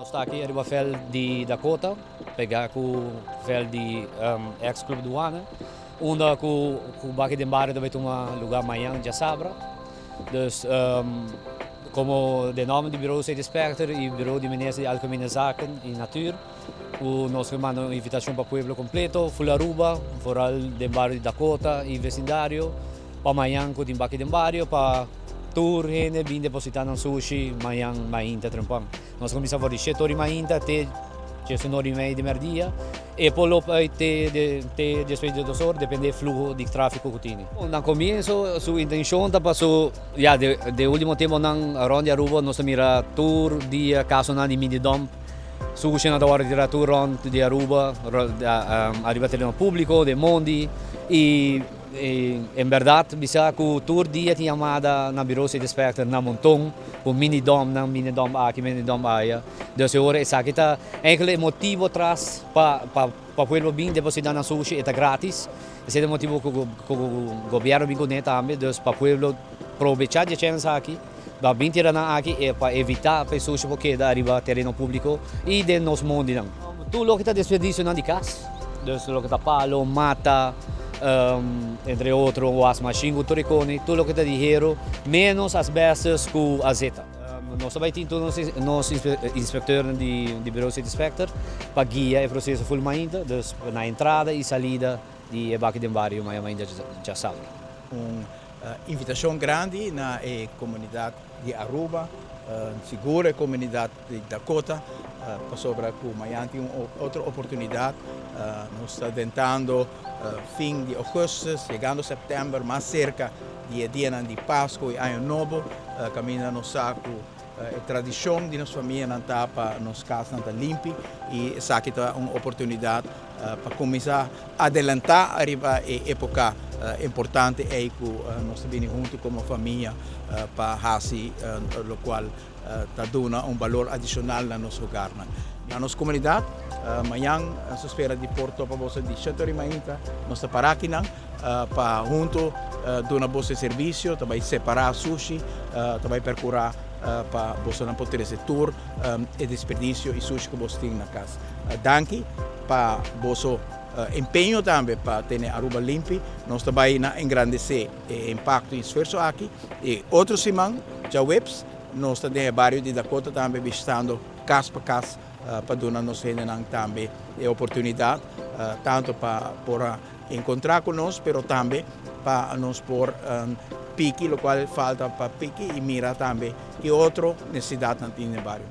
Nos ta aki riba veld di Dakota, pega cu veld di ex-Club Douane, unda cu Baki den Bario ta bay tuma lugar mañan diasabra. Dus como den nomber di Bureau State Inspector y Bureau di Minister di Algemene Zaken y Natuur, cu nos ke manda un invitacion pa pueblo completo, full Aruba, vooral den bario di Dakota y vecindario, pa mañan cu tin Baki den Bario, pa tur hende bin deposita nan sushi mañan mainta trempan. Nos a cuminsa for di 7 or di mainta te 11:30 di merdia e por loop uit te despues di 2 or, depende e fluho di trafico cu tini. Na comienzo su intencion ta paso, ya, de ultimo temponan rond di Aruba nos ta mira tur dia casonan di mini dump, sushi nan ta wordo tira tur rond di Aruba, ariba tereno publico, den mondi, y en berdad bisa cu tur dia tin yamada na Bureau State Inspector na monton cu mini dump nan, mini dump aki, mini dump aya. Dus e ora esaki ta eigenlijk e motibo tras pa pueblo bin deposita nan sushi, e ta gratis. Esey ta e motibo cu gobierno bin cune tambe, dus pa pueblo probecha di e chance aki, pa bin tira nan aki e pa evita pa e sushi por keda ariba tereno publico y den nos mondinan. Tur loke ta desperdicionan di cas, dus loke ta palo, mata, entre otro wasmachine cu tur e coni, tur loke ta di hero, menos asbestos cu azeta. Nos ta bay tin tur nos inspecteurnan di Bureau State Inspector pa guia e proceso full mainta, dus na entrada y salida di e Baki den Bario maya mainta djasabra. Un invitacion grandi na e comunidad di Aruba, sigur e comunidad di Dakota, pasobra cu mañan tin un otro oportunidad. Nos ta dentando fin di augustus, yegando september, mas cerca di e dianan di Pasco y Año Nobo, caminda nos sa cu e tradicion di nos famianan ta pa nos casnan ta limpi, y esaki ta un oportunidad pa cuminsa adelanta ariba e epoca importante ey cu nos ta bini hunto como famia pa haci locual ta duna un balor adicional na nos hogarnan. Na nos comunidad, mañan nos ta spera di por topa boso di 7 ora y mainta. Nos ta para akinan pa hunto duna boso e servicio, ta bay separa sushi, ta bay percura pa bosonan por trece tur e desperdicio y sushi cu boso tin na cas. Danki pa boso empeño tambe pa tene Aruba limpi. Nos ta bay na engrandece e impacto y esfuerzo aki. Y otro siman, djaweps, nos ta den e bario di Dakota tambe bishitando cas pa cas pa duna nos hendenan tambe e oportunidad tanto pa por a encontra cu nos, pero tambe pa nos por piki locual falta pa piki y mira tambe ki otro necesidadnan tin den bario.